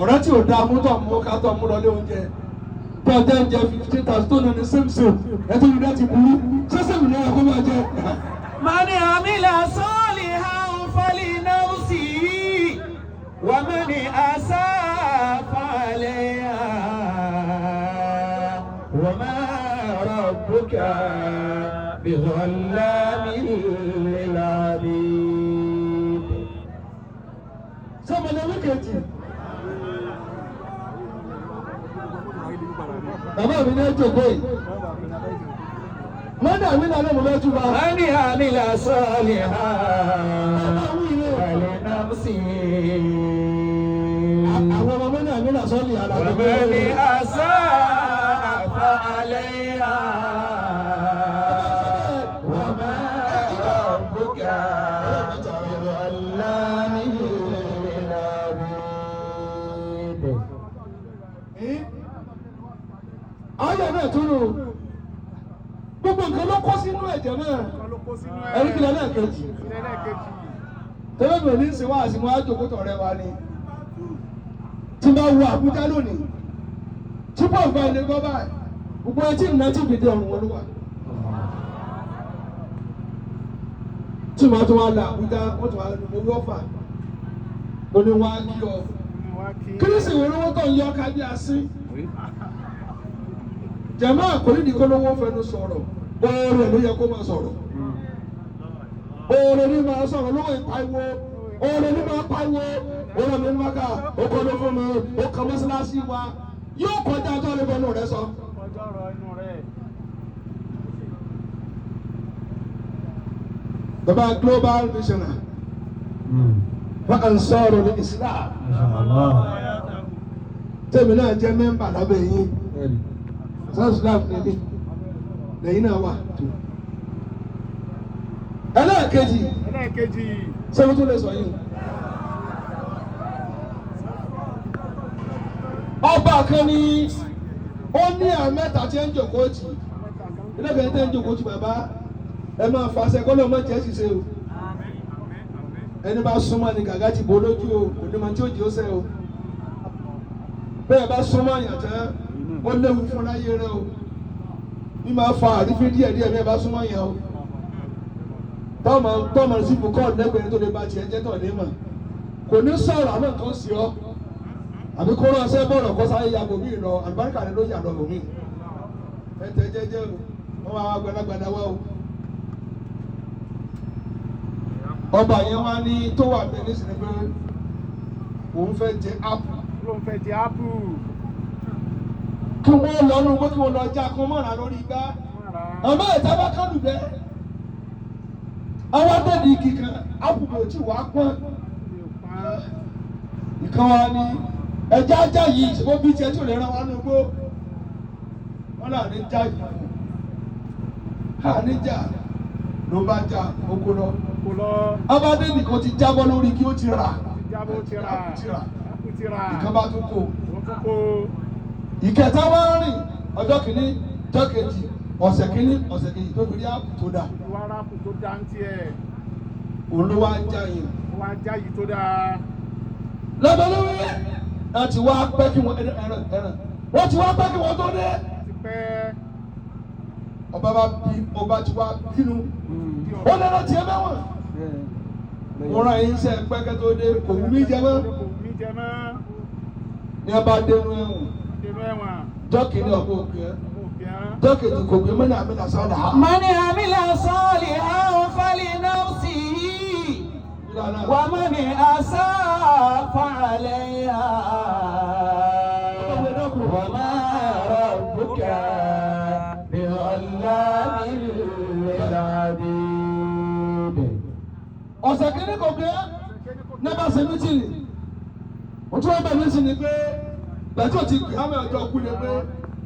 Ọ̀rẹ́ tí ò dáa mú tọ̀ mú ká tọ̀ mú lọlé oúnjẹ. Tó ọjọ́ ń jẹ 15,000 tó nà ní same same. Ẹ tó ní ti burú. Ṣé same ní ẹ̀kọ́ máa jẹ? من عمل صالحا فلنفسه ومن أساء فعليها وما ربك بظلام للعبيد. Sọ́mọ ní wíkẹ̀tì. Bàbá mi ní ẹjọ́ gbé yìí. Mọ́dà mi náà ló mú lọ́jú bá. من عمل صالحا فلنفسه Àwọn ọmọ mọ́dà mi náà sọ́ọ̀lì àlàjò. ومن أساء فعليها وما ربك بظلام للعبيد. Ayọ̀ náà tún nù. Gbogbo nǹkan ló kó sínú ẹ̀jẹ̀ náà. Ló kó sínú ẹ̀. Ẹni kìlẹ̀ lẹ́ẹ̀kejì. Ilẹ̀ lẹ́ẹ̀kejì. Tẹ́lẹ̀ mi ò ní sìn wá àsìmọ́ àjòkó tọ̀rẹ́ wa ni. Tí n bá wo Àbújá lónìí, tí pọ̀ bá ilé gbọ́ báyìí, gbogbo etí ìrìnà tí ìfìdí ọ̀run wọn ló wà. Tí màá tún wá lọ Àbújá, wọ́n tún wá lọ mo wọ́fà. Mo ní wá kí ọ. Ní wá kí. Kírísì wo lówó tó ń yọ ká bí asín? Jẹ̀mọ́ àkòrí ni kó lówó fẹnu sọ̀rọ̀. Oore ló yẹ kó máa sọ̀rọ̀. Oore ni máa sọ̀rọ̀ lówó ìpariwo. Oore ni máa pariwo. Oore mi máa kà ó kọ́ ló fún mi. Ó kọ́ mọ́sálásí wa. Yóò kọjá tó lè fẹnu rẹ sọ. Ọjọ́ ọ̀rọ̀ inú rẹ̀. Bàbá Global Missioner wa Ansarul Islam. Tèmi náà jẹ́ mẹ́mbà lábẹ́ yín. Ansarul Islam nílé. Lẹ́yìn náà wà tó. Ẹlẹ́ẹ̀kejì. Ẹlẹ́ẹ̀kejì. Ṣé o tún lè sọ yìí? Ọba kan ní ó ní àmẹ́ta tí ń jòkó tì. Ilé-ìgbẹ́ tẹ́ ń jòkó tì bàbá ẹ máa fàṣẹ kọ́ ló má jẹ́ ṣiṣẹ́ o. Ẹni bá súnmọ́ ni gàgá ti bò lójú o, kò ní ma tí ó jẹ́ ó sẹ́ o. Bẹ́ẹ̀ bá súnmọ́ àyàn tán, ó léwu fún láyé rẹ o. Ní máa fa àrífín díẹ̀díẹ̀ bẹ́ẹ̀ bá súnmọ́ àyàn o tọ́mọ tọ́mọ sí bukọ́ lẹ́gbẹ̀ẹ́ tó lè ba tiẹ̀ jẹ́ tọ̀ ní mà kò ní sọ̀rọ̀ àmọ́ nǹkan sí ọ àbí kó rán ọsẹ bọ̀rọ̀ kó sáré ya bòmí lọ àlùbáríkà ni ló yà lọ bòmí ẹ tẹ jẹ́jẹ́ o wọ́n máa wá gbadagbada wá o. Ọba yẹn wá ní tó wà bẹ́ẹ̀ ní sinmi pé òun fẹ́ jẹ ápù Ló ń fẹ́ jẹ ápù. kí wọ́n lọ nù pé kí wọ́n lọ já kó mọ̀ràn lórí igbá àmọ́ ìta bá kánú bẹ́ẹ̀ àwọn adẹ́ẹ̀dì igi kan ápù kò tí wàá pọ́n. Ìkan wa ni ẹja ajá yìí ṣùgbọ́n bí tiẹ̀ tí ò lè rán wa nùgbó wọn là ní já yìí à ní já ló bá já oko lọ. Kò lọ. Ọba dẹ́nì kan ti jábọ́ lórí kí ó ti rà Ti jábọ̀ ti rà. Ápù ti rà Ápù ti rà. ìkan bá tún kó. Ó tún kó. Ìkẹta wá rìn ọjọ́ kìíní ọjọ́ kejì ọ̀sẹ̀ kìíní ọ̀sẹ̀ kejì tó fi rí ápù tó dáa Wá rápù tó dá ń tiẹ̀. òun ló wá já yìí. Ó wá já yìí tó dáa. Lọ́bẹ̀lọ́wẹ́ láti wá pẹ́ kí wọ́n ẹran ẹran wọ́n ti wá pẹ́ kí wọ́n tó dé. Ti pẹ́. Ọba bá bí ọba ti wá bínú ó lọ́nà tiẹ̀ mẹ́wọ̀n mo rán yín sẹ́ pẹ́kẹ́ tó dé kò wú mí jẹ mọ́ Kò wù mí jẹ mọ́. ní ọba dénú ẹ̀wọ̀n Dénú ẹ̀wọ̀n. jọ́kìnní ọ̀pọ̀ òkè ẹ̀ Kò fi hàn. jọ́kìnní kò gbé mọ́nà àmì làṣọ́dà á. من عمل صالحا فلنفسه ومن أساء فعليها وما ربك بظلام للعبيد. Ọ̀sẹ̀ kìíní kò gbé ní bá ṣe mítìnì mo tún wọ́n bẹ̀ mítìnì pé gbàtí ò ti gbé àmọ́ ọjọ́ kú ni pé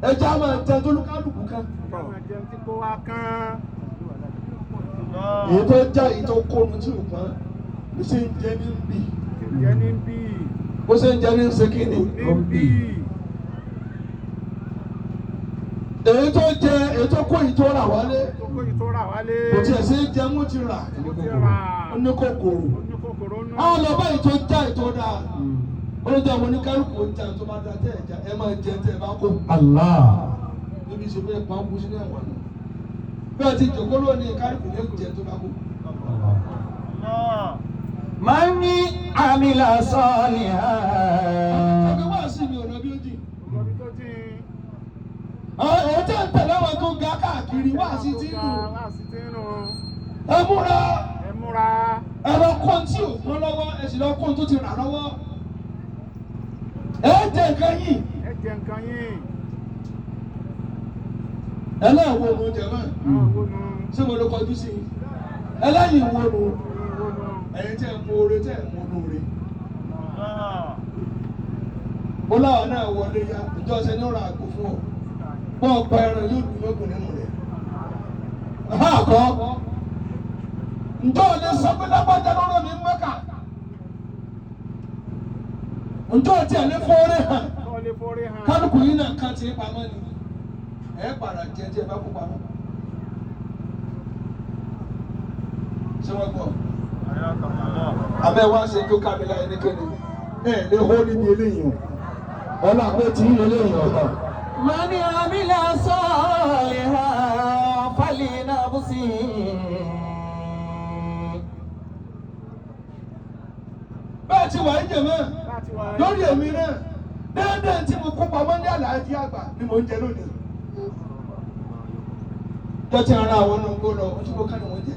ẹja máa jẹ tó lúkálùkù kan. Káwọn jẹun tí kò wá kán. Èyí tó já èyí tó kónu tí ò pọ́n bí ṣe ń jẹ ní bì Ti jẹ ní bí. bó ṣe ń jẹ ní ṣe kíni. Ní bí. Èyí tó jẹ èyí tó kó èyí tó rà wálé Tó kó yìí tó rà wálé. kò tiẹ̀ ṣe é jẹ mú ti rà Ó ti rà. ó ní kòkòrò. Ó ní kòkòrò nú. Àwọn lọ bá èyí tó já èyí tó dáa Ó ní jẹ́ àwọn oníkálukú oúnjẹ tó bá da tẹ́ ẹ̀já ẹ máa jẹ tẹ́ ẹ bá kó. Allah. Níbi ìṣòro ẹ̀ pa ń kú sínú ẹ̀wọ̀n náà. Bí a ti jòkó lónìí kálukú ní jẹ tó bá kó. من عمل صالحا Ọ̀gá wá sí mi ò lọ bí ó jì. Ìjọbi tó ti ń. Èyí tẹ́ ń tẹ̀lé àwọn tó ga káàkiri wá sí tí ń nù. Wá sí tí ń nù. Ẹ múra Ẹ múra. ẹ lọ kó tí ò kán lọ́wọ́ ẹ sì lọ kó tó ti rà lọ́wọ́. Ẹ jẹ nǹkan yìí. Ẹ jẹ nǹkan yín. Ẹ lẹ́ẹ̀wọ̀ òun jẹ mọ́. Àwọn wo nu? Ṣé mo ló kọjú sí i? Ẹlẹ́yìn wo nu? Ẹ̀yin wo nu? Ẹ̀yin tẹ́ ẹ mú oore tẹ́ ẹ mú olóore. Ó láwọn náà wọlé ya ìjọ ṣe ní ọ̀rọ̀ àgbo fún ọ. Bọ́ ọ̀pọ̀ ẹran yóò dùn mọ́gùn nínú rẹ̀. Àkọ́ ǹjọ́ ò lè sọ pé lágbájá lọ́rọ̀ mi ń mọ́kà? Ǹjọ́ ò tiẹ̀ lè fọ́ọ́rẹ́ hàn? Kọ́ lè forí hàn. Kálukú yìí náà kàn ti pamọ́ ni. Ẹ padà jẹ tí ẹ bá kó pamọ́. Ṣé wọ́n gbọ́? Abẹ́ wá ṣe tó kábílà ẹnikẹ́ni. Ẹ lè hó níbi eléyìí o. Ọlá pé tí eléyìí ọ̀tọ̀. من عمل صالحا فلنفسه Bẹ́ẹ̀ ti wà ń jẹ̀ mọ́. Láti wá. Lórí èmi náà, déédéé tí mo kó pamọ́ ní àlàájì àgbà ni mò ń jẹ lónìí. Jọ́tí ara àwọn ọ̀nà ògbó lọ, ojú kó ká ni mò ń jẹ.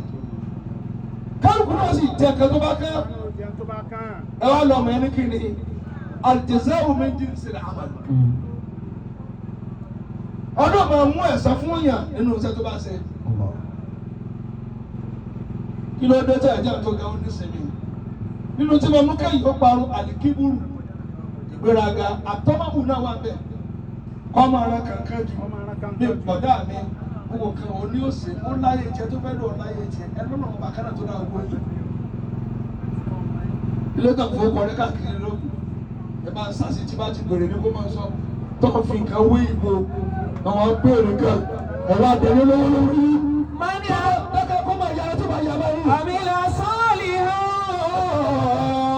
Kálukú náà sì jẹ nǹkan tó bá kán. Àwọn jẹun tó bá kàn. Ẹ wá lọ ọmọ ẹni kí ni al-jazā'u min jinsil 'amal. Ọdún máa mú ẹ̀san fún yàn nínú iṣẹ́ tó bá ṣe. Kí ló dé tẹ̀ ẹ̀jẹ̀ tó ga ó ní sinmi? Nínú tí mo mú kẹ́yìn ó parun àlìkíbúrú ìgbéraga àtọ́mọ́bù náà wà bẹ́ẹ̀. Kọ́mọ ara kankan jù Ọmọ ara kan ní bọ̀dá mi gbogbo kan ò ní òsè ó láyé jẹ tó fẹ́ lò ó láyé jẹ ẹ lọ́nà ọba kánà tó dáa owó yìí. Ilé tó fowó kọrí káàkiri lókun ẹ bá ń sàṣì tí bá ti gbèrè ní kó máa sọ tó fi nǹkan wé ìbò àwọn béèrè kan ẹ̀rọ àdéhùn lówó lórí. من Lọ́kẹ́ kó máa yára tó máa yá báyìí. عمل صالحا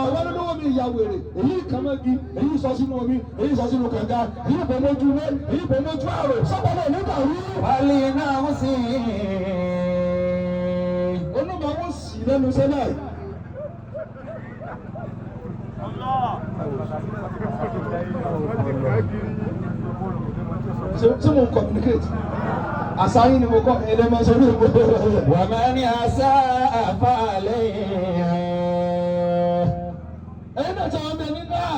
Àwọn olówó mi ìyá wèrè, èyí kan mọ́ gi, èyí sọ sínú omi, èyí sọ sínú kànga, èyí bò mójú ilé, èyí bò mójú àrò, sọ́kọ̀ náà nígbà rú. فلنفسه Olúmọ wọn sì lẹ́nu iṣẹ́ náà. Wọ́n ti kàn kiri. Ṣé mo ń communicate? Àṣà yín ni mo kọ́ ẹ̀ẹ́dẹ́ máa sọ ní ìwé. ومن أساء فعليها Ẹ̀yin náà tàwọn ọmọ ẹni náà.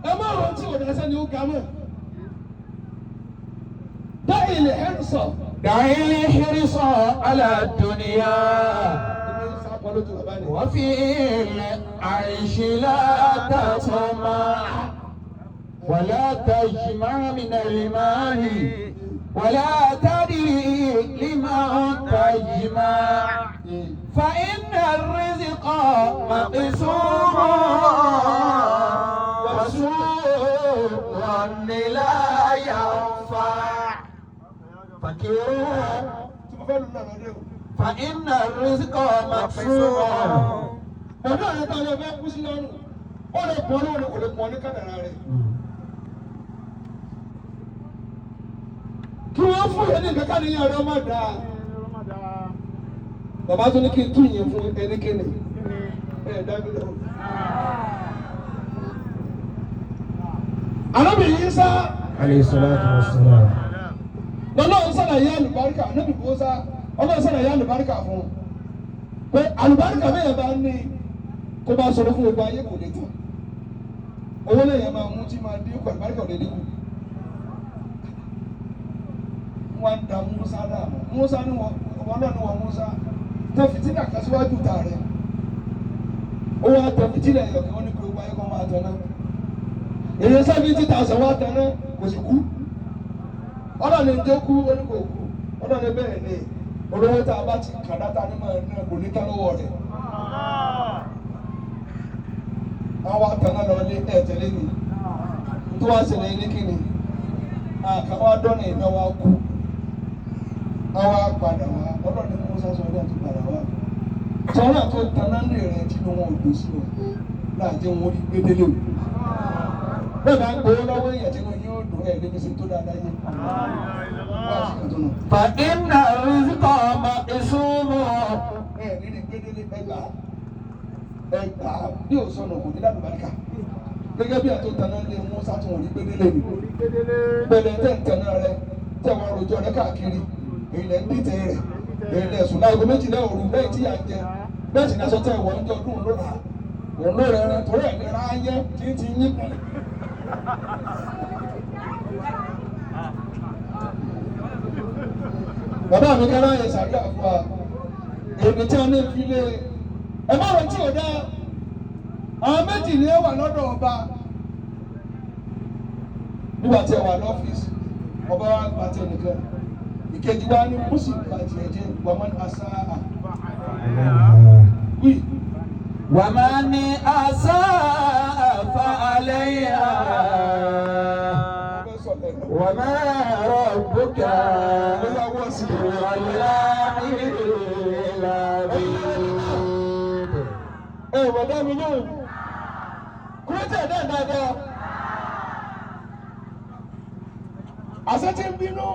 Ẹ má rántí òdà sẹ́ni ó ga mọ́. Dá ilẹ̀ ẹ̀rù sọ. دع الحرص على الدنيا Èmi ń sápọ̀ lójú bàbá ni. وفي العيش لا تطمع ولا تجمع من المال ولا تدري لمن تجمع فإن الرزق مقسوم وسوء الظن لا ينفع فكروا Tí mo fẹ́ lù náà lọ́dẹ̀ o. فإن الرزق مقسوم Bọ̀dá rẹ̀ tá a lọ fẹ́ kú sí lọ́rùn. Ó lè pọ̀ lóhùn kò lè pọ̀ ní kádàrá rẹ̀. Kí wọ́n fún yẹn ní nǹkan ká níyàn rẹ̀ ọmọ dáa. Bàbá tó ní kí n tún yẹn fún ẹnikẹ́ni. Ẹ dábì lọ. Arábìnrin Isa عليه الصلاة والسلام lọ́lọ́run sàlàyé àlùbáríkà níbi Mùsá ọlọ́run sàlàyé àlùbáríkà fún un. Pé àlùbáríkà bẹ́ẹ̀ bá ní kó bá sọ̀rọ̀ fún gbogbo ayé kò lè tán. Owó lẹ́yìn máa mú tí máa dín kù àlùbáríkà ò lè dínkù. Wọ́n á da Musa dààmú. Musa ní wọn ọlọ́run ní wọn Musa. Tẹ fìtílà kan síwájú ta rẹ̀. Ó wá tẹ fìtílà ẹ̀yọ̀kẹ́ wọn ní gbogbo ayé kan máa tẹ̀ náà. Èyí 70,000 wá tẹ̀ náà kò sì kú. Ọlọ́run ní jẹ́ kú oníkò kú. Ọlọ́run bẹ́ẹ̀ ni olówó tá a bá ti kàn dáta ní máa ná kò ní tán lọ́wọ́ rẹ̀. Àwọn àtàná lọ lé ẹ̀ tẹ̀lé mi. Tó wá ṣẹlẹ̀ ní kíni? Àkàwá dọ́nà iná wa kú. Àwa padà wá. Ọlọ́run ní Musa sọ ọdún àti padà wá. Tọ́lá tó taná ní rẹ̀ tí wọn ò dùn sí wọn. Láàjẹ́ wọn rí gbédélé o. Bẹ́ẹ̀ bá ń gbowó lọ́wọ́ èèyàn tí wọ́n yóò dùn ẹ̀ níbi sí tó dáadáa yé. Wá sí ìtọ́nà. فإن الرزق مقسوم. Ẹ nílé gbẹdẹlé ẹgbàá ẹgbàá bí ò sọnù kò ní lálùbáríkà. Gẹ́gẹ́ bí àtò tanná lé Musa tí wọ́n rí gbẹdẹlé mi. Bẹ̀rẹ̀ tẹ̀ ń tanná rẹ tẹ̀ wọ́n rojọ́ rẹ káàkiri. Èyí lẹ̀ ń dìtẹ̀ rẹ̀. Èyí lẹ̀ sùn láago méjìlá òru lẹ́yìn tí yà ń jẹ. Bẹ́ẹ̀ sì ni aṣọ tẹ̀ wọ́n ń jọ dùn lóra. Òun ló rẹ̀ rẹ̀ torí ẹ̀ ní ráyé tí ń ti yín kù. Bàbá mi kẹ́lá yẹn ṣàdúrà fún wa. Èmi tí a ní fi lé ẹ má rántí ò dáa. Àwọn méjì ni ẹ wà lọ́dọ̀ ọba. Nígbà tí ẹ wà lọ́fíìsì, ọba wa gba ti ẹnìkan. Ìkejì wa ní kó sì gba tiẹ̀ jẹ́ wàmọ́ asá à. Wí. ومن أساء فعليها. Mo fẹ́ sọ̀tẹ̀ lọ. وما ربك Bóyá wọ́n sì. بظلام للعبيد. Ẹ wọ̀ dá mi lóhùn. Kúrẹ́tẹ̀ náà dáadáa. Àṣẹ tí ń bínú.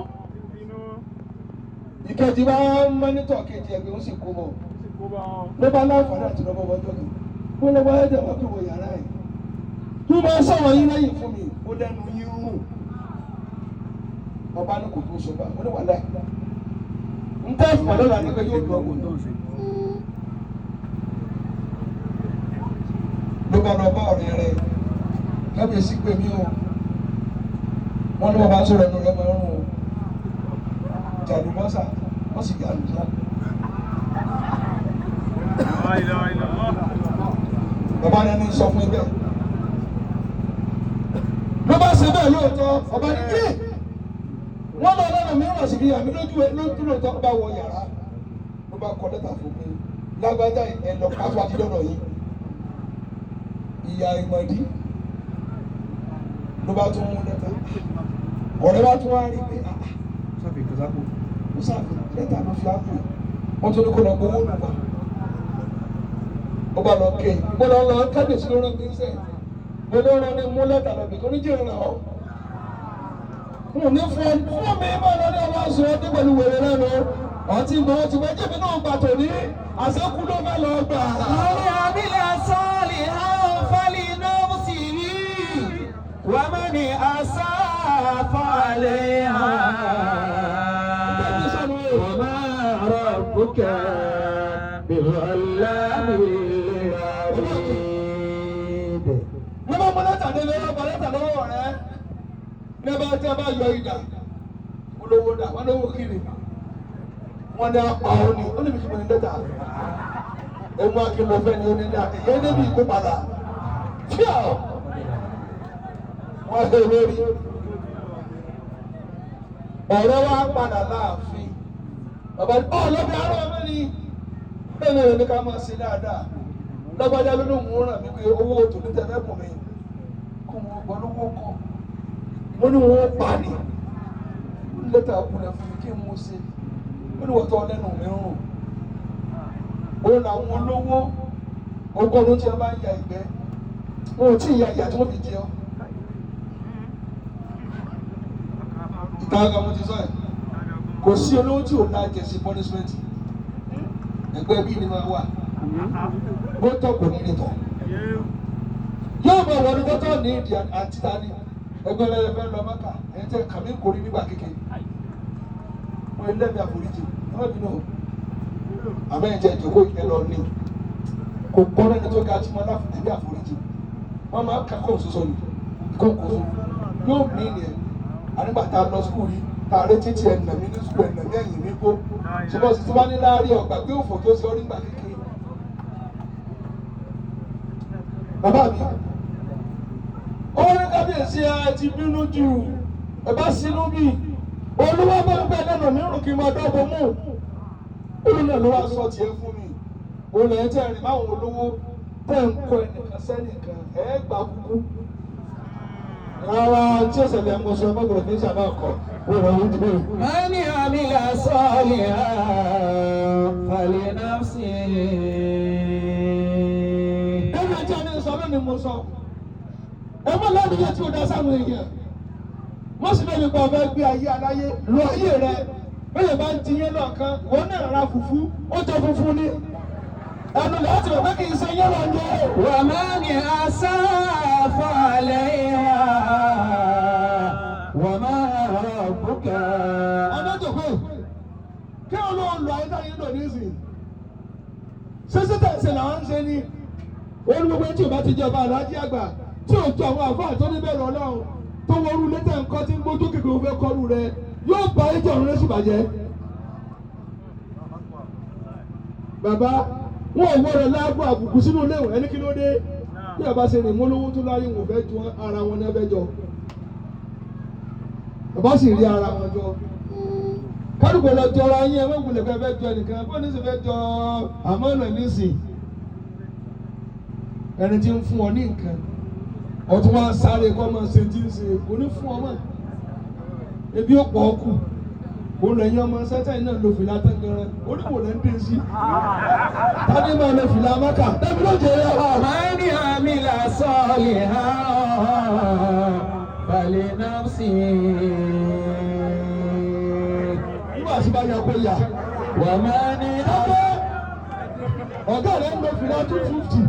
Ìkejì bá ń mọ́nítọ̀ kejì ẹgbẹ́ ó sì kó bọ̀. Ló bá láǹfààní àti lọ́bọ̀ wọ́jọ́ kan. Ó lọ́wọ́ ẹ̀jẹ̀ wá pé wọ yàrá ẹ̀. Tó bá sọ̀rọ̀ yín lẹ́yìn fún mi, ó lẹ́nu yín rùn. Ọba ní kò tó sọ bá, ó ní wàhálà. Ń tẹ́ ìfọ̀ lọ́la ní pé yóò dùn ọkùnrin. Ló bá lọ bá ọ̀rẹ́ rẹ̀ kábíyèsí pè mí o wọ́n ní wọ́n bá sọ̀rọ̀ ẹnu rẹ̀ máa ń rún o jàdùmọ́sà wọ́n sì yà lùsà bàbá rẹ̀ ní sọ fún ibẹ̀ ló bá ṣe bẹ́ẹ̀ lóòótọ́ ọba ní yé wọ́n lọ lọ́nà mìíràn sì fi àmì lójú ẹ lójú lóòótọ́ bá wọ yàrá ló bá kọ lẹ́tà fún mi lágbájá ẹ lọ pátó àti lọ́dọ̀ yìí ìyá ìmọ̀dí ló bá tún mú lẹ́tà ọ̀rẹ́ bá tún wá rí pé ah ó sàfi lẹ́tà ló fi ápò wọ́n tún ní kó lọ gbowó nù wá ó bá lọ ké mo lọ lọ kábíyèsí ló rán mi sẹ́ mo lọ rán ní mú lẹ́tà lọ bìkan ní jìnnà ọ́ n ò ní fún ọ fún mi máa lọ ní ọmọ àṣọ ọdún pẹ̀lú wèrè lẹ́nu ọtí mo ti wọ́n jẹ́bi náà gbà tòní àṣekú ló fẹ́ lọ gbà. من عمل صالحا فلنفسه ومن أساء فعليها. وما ربك بظلام للعبيد. Ní bá mú lẹ́tà délé ọba lẹ́tà lọ́wọ́ rẹ̀ ní bá tí a bá yọ ìdà olówó dà wọ́n lówó kiri wọ́n ní apá òun ni ó lè fi kí mo ní lẹ́tà emu akínlọ́fẹ́ ni ó ní dà èyí débi ìkó padà fíà wọ́n ṣe lórí ọ̀rẹ́ wa padà láàfin bàbá ní ọ̀ lọ́bí arọ́ mi ni bẹ́ẹ̀ ni ní ká máa ṣe dáadáa lọ́gbàdá ló lóun ràn mí pé owó tòun tẹ fẹ́ bùn mí kó wọn gbọ́ lówó kọ́ mo ní wọn pa ni ó ní lẹ́tà kúnlẹ̀ fún mi kí n mú ṣe ó ní wọ́n tọ́ lẹ́nu mi rùn ó làwọn olówó ọgọ́rùn-ún tí wọ́n bá ń ya ìgbẹ́ wọn ò tí ì ya ìyà tí wọ́n fi jẹ ọ́ ìta ọgá mo ti sọ ẹ̀ kò sí olówó tí ò lájẹ sí punishment ẹgbẹ́ bí ni máa wà bó tọ̀ kò ní lè tọ̀ yóò máa wọlé bọ́tọ̀ ní ìdí àti tani ẹgbẹ́ lẹ́yìn fẹ́ lọ mọ́kà ẹ̀yin tẹ́ kàmí kò rí nígbà kékeré wọ́n ilé mi àforíjì ẹ má bínú o àbẹ́yìn tẹ́ ìjókòó ẹ lọ ní kò gbọ́ lẹ́ni tó ga tí wọ́n láfi àforíjì wọ́n máa kà kó soso ni kó kó so yóò mí ni ẹ̀ ànígbà tá a lọ skul yìí tá a retí tí ẹ̀ nà mí ní skul ẹ̀ nà mí ẹ̀yìn mi kó ṣùgbọ́n sì ti wá ní láàárín ọ̀gbà pé òfò tó ṣe ọ́ nígbà kékeré bàbá mi ó ní kábíyèsí ẹ ti bínú jù ẹ bá sínú bí olúwa bá ń gbẹ lẹ́nu mi rùn kí n máa dọ́gbọ́n mú olú náà ló wá sọ tiẹ̀ fún mi òun lẹ́yìn tẹ́ rìn báwọn olówó tẹ́ ń kọ ẹnìkan sẹ́nìkan ẹ̀ gbà kúkú rárá tí ẹsẹ̀ mọ̀ sọ ẹgbẹ́ gbọ́dọ̀ ní sábà kọ̀ wọ́n wọ́n ń dúró. من عمل صالحا فلنفسه. Ẹ̀rọ tí a ní sọ lónìí mo sọ. Ẹ má lánìyàn tí o dá sáwọn èèyàn. Wọ́n sì lóye pé ọbẹ̀ gbé ayé aláyé lọ ayé rẹ. Bẹ́ẹ̀ bá ń tiyín lọ́ọ̀kan, wọ́n náà ra fùfú, ó jọ funfun ni. Ẹnu láti rò pé kì í ṣe yẹn lọ jẹ́. ومن أساء فعليها وما ربك Ọmọ jòkó, kí olóhùn lọ ayé táyé ń lò nísìnyí. Ṣé tẹ̀sẹ̀ làwọn ń ṣe ni? Olú gbogbo tí o bá ti jọba aláàjì àgbà tí o jọ àwọn àfáà tó ní bẹ̀rù Ọlọ́run tó wọrú létẹ̀ nǹkan tí ń gbójú kékeré òun fẹ́ kọlu rẹ yóò bá ẹjọ́ ọ̀run rẹ sì bàjẹ́. Bàbá wọn ò gbọ́dọ̀ láàbò àbùkù sínú ilé ìwé ẹni kí ló dé bí ọba ṣe rìn mọ́lówó tó láyé wọn ò fẹ́ ju ara wọn ní ẹbẹ̀ jọ. Bàbá sì rí ara wọn jọ. Kálukú lọ jọra yín ẹ wọ́n wulẹ̀ fẹ́ fẹ́ jọ nìkan bó ní sì fẹ́ jọ àmọ́ ọ̀nà nísìn ẹni tí ń fún ọ ní nǹkan ọtún wá sáré kọ́ máa ṣe tí ń ṣe kò ní fún ọ mọ́ ebi ó pọ̀ ọkù òun lẹ́yìn ọmọ sẹ́tẹ̀ náà ló fìlà tán gan-an oníwò lẹ́ ń dé sí tani máa lọ fìlà mẹ́kà tẹ́bi ló jẹ́ ẹ wá. من عمل صالحا فلنفسه Nígbà tí bá yẹ kó yà ومن ọ̀gá ọ̀gá rẹ̀ ń lo fìlà 250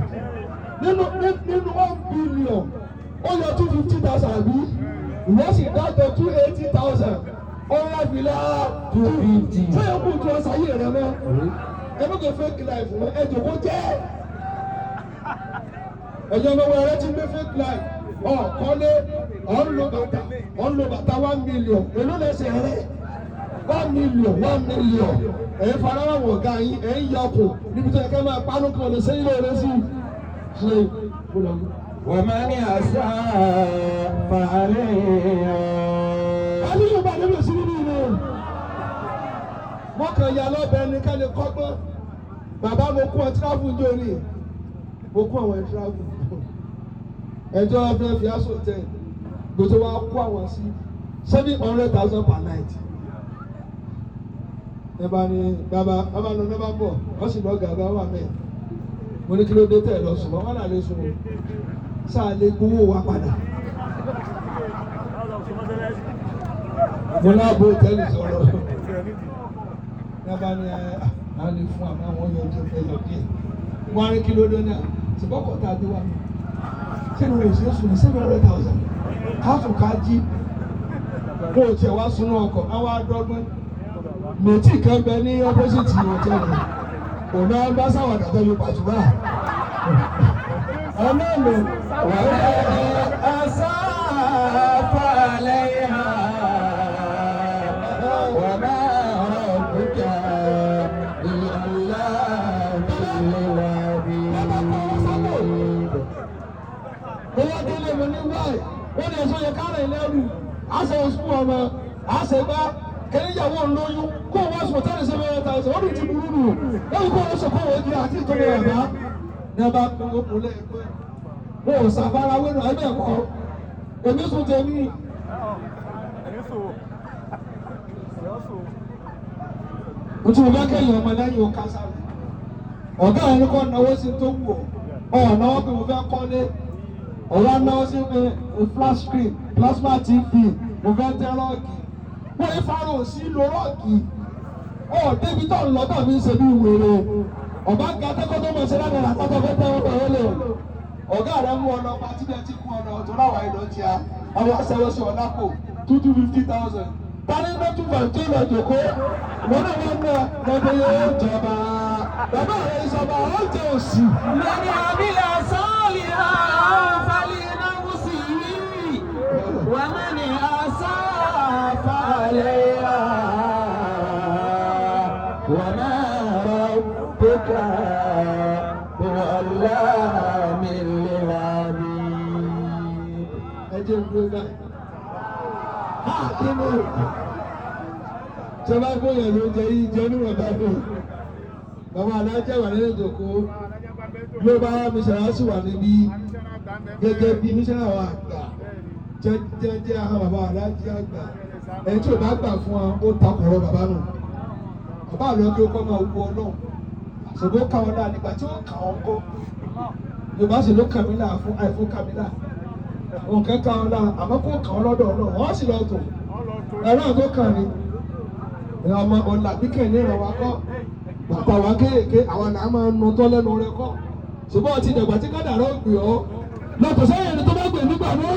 nínú 1 billion ó yọ 250,000 àbí ìwọ sì dájọ́ 280,000 ó ń ra fìlà 250. Ṣé o kò tún ọ̀sán yìí rẹ mọ́? Ẹ má kò fake life mọ́, ẹ jòkó jẹ́. Ẹ̀yin ọmọ wa rẹ ti gbé fake life. Ọ̀ kọ́lé, ọ̀ ń lo bàtà, ọ̀ ń lo bàtà 1 million. Èló lẹ́sẹ̀ rẹ̀? 1 million, 1 million. Ẹ̀ ń fara wọ̀ ọ̀gá yín, ẹ̀ ń yọkùn níbi tó yẹ ká máa pánú kan lè sẹ́yìn lóore sí. Ṣé o lọ? ومن أساء فعليها Aliyu bá níbi sí nínú ìlú. Wọ́n kàn ya lọ́bẹ̀ ní ká lè kọ́gbọ́n. Bàbá mo kún ọ tíráfù ní òní. Mo kún àwọn tíráfù. Ẹjọ́ fẹ́ fi aṣọ tẹ̀. Gbèsè wa kó àwọn sí 700,000 per night. Ẹ bá ní bàbá bàbá lọ lọ́ba bọ̀, wọ́n sì lọ gàgà wà mẹ́. Mo ní kí ló dé tẹ̀ lọ sùn, wọ́n náà lè sùn. Sáà lè gbowó wa padà. Mo láàbò tẹ́lẹ̀ sọ̀rọ̀ yaba ni ẹ a lè fún àmọ́ àwọn yọ ọjọ́ fẹ́ yọ díẹ̀ wọn á rí kí ló dé náà ṣùgbọ́n kò tá a gbé wa mi sínú rẹ̀ ṣe é sùn ní 700,000 káàtó ká jí kó o tiẹ̀ wá sunú ọkọ̀ àwọn adọ́gbọ́n mẹ̀tì kan bẹ ní ọ́pọ́sìtì hòtẹ́ẹ̀lì kò náà bá sáwàdà tó fi pàṣípà ọlọ́run ومن أساء فعليها وما ربك بظلام للعبيد bóyá délé mo ní wáì wọ́n lè sọ yẹ káàrà ìlẹ́rù àṣẹ oṣù ọmọ àṣẹ gbá kẹ́níyàwó ńlóyún kó wọ́n sùn tẹ́lẹ̀ 700,000 wọ́n ní ti burú nù lẹ́yìn kó wọ́n sọ kó wọ́n di àti ìtọ́jú bàbá ní ọba kúnlẹ̀ ẹgbẹ́ wọn ò sàfara wẹ́nu ẹgbẹ́ ẹ̀kọ́ èmi sùn tèmi mo tún bá kẹ́yìn ọmọ lẹ́yìn ọ̀ka sáré ọ̀gá ẹni kọ́ náwó sí tó wù ọ́ ọ̀ náwó pé mo fẹ́ kọ́lé ọ̀rọ̀ náwó sí pé flash screen plasma tv mo fẹ́ tẹ́ rọ́ọ̀kì wọ́n yí fáró sí lo rọ́ọ̀kì ọ̀ débi tó ń lọ tó mi ń ṣe bí wèrè ọ̀bá ga tẹ́kọ́ tó mọ̀ ṣe lánàá àtàkọ́ fẹ́ tẹ́wọ́ pẹ̀lú lè ọ̀gá rẹ̀ mú ọ̀nà ọba tí bẹ́ẹ̀ ti kú ọ̀nà ọ̀tún láwàá ìlọ tí a àwọn aṣẹ́wọ́sọ ọ̀làpò 250,000 tani ló tún fà tó lọ jòkó wọn náà wọn náà lọ́dún yóò jọba bàbá rẹ̀ ìṣọba ó jẹ òsì. من عمل صالحا فلنفسه ومن أساء فعليها وما ربك بظلام للعبيد Ẹ jẹ́ ń dúró báyìí. Káàkiri tí a bá gbóyè ló jẹ yìí jẹ níwọ̀n bá dùn. Bàbá alájà wà nínú ìjòkó ló bá mísàlá sì wà níbí gẹ́gẹ́ bí mísàlá wà àgbà jẹ́jẹ́ àwọn bàbá alájà àgbà. Ẹni tí ò bá gbà fún wa ó takọ̀rọ̀ bàbá nù. Bàbá àlọ́ kí ó kọ́ máa wú ọ náà. Ṣùgbọ́n káwọn náà nígbà tí ó kà wọ́n kọ́. Yorùbá sì ló kàmílà fún àìfún kàmílà. Nǹkan kan ọ̀la àmọ́ kò kàn ọ́ lọ́dọ̀ ọ̀nà wọ́n sì lọ tò. Ẹ̀rọ tó kàn ní. Ọmọ ọ̀làbíkẹ̀ ní ìrànwá kọ́. Bàtà wa kéèké àwọn náà máa ń nu tọ́ lẹ́nu rẹ kọ́. Ṣùgbọ́n ọtí dàgbà tí kádàrá ò gbé ọ́. Lọ́tọ̀ sẹ́yìn ẹni tó bá gbè nígbà náà.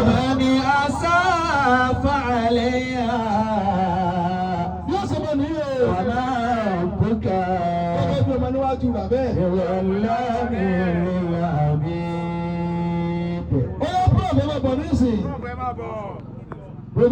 ومن أساء فعليها Bí ó ṣe mọ nìyẹn o. وما ربك Gẹ́gẹ́ bí ọmọ níwájú bàbá ẹ̀. بظلام للعبيد. Ó yẹ púrọ̀ mi máa bọ̀ nísìnyí. Ẹ máa bọ̀.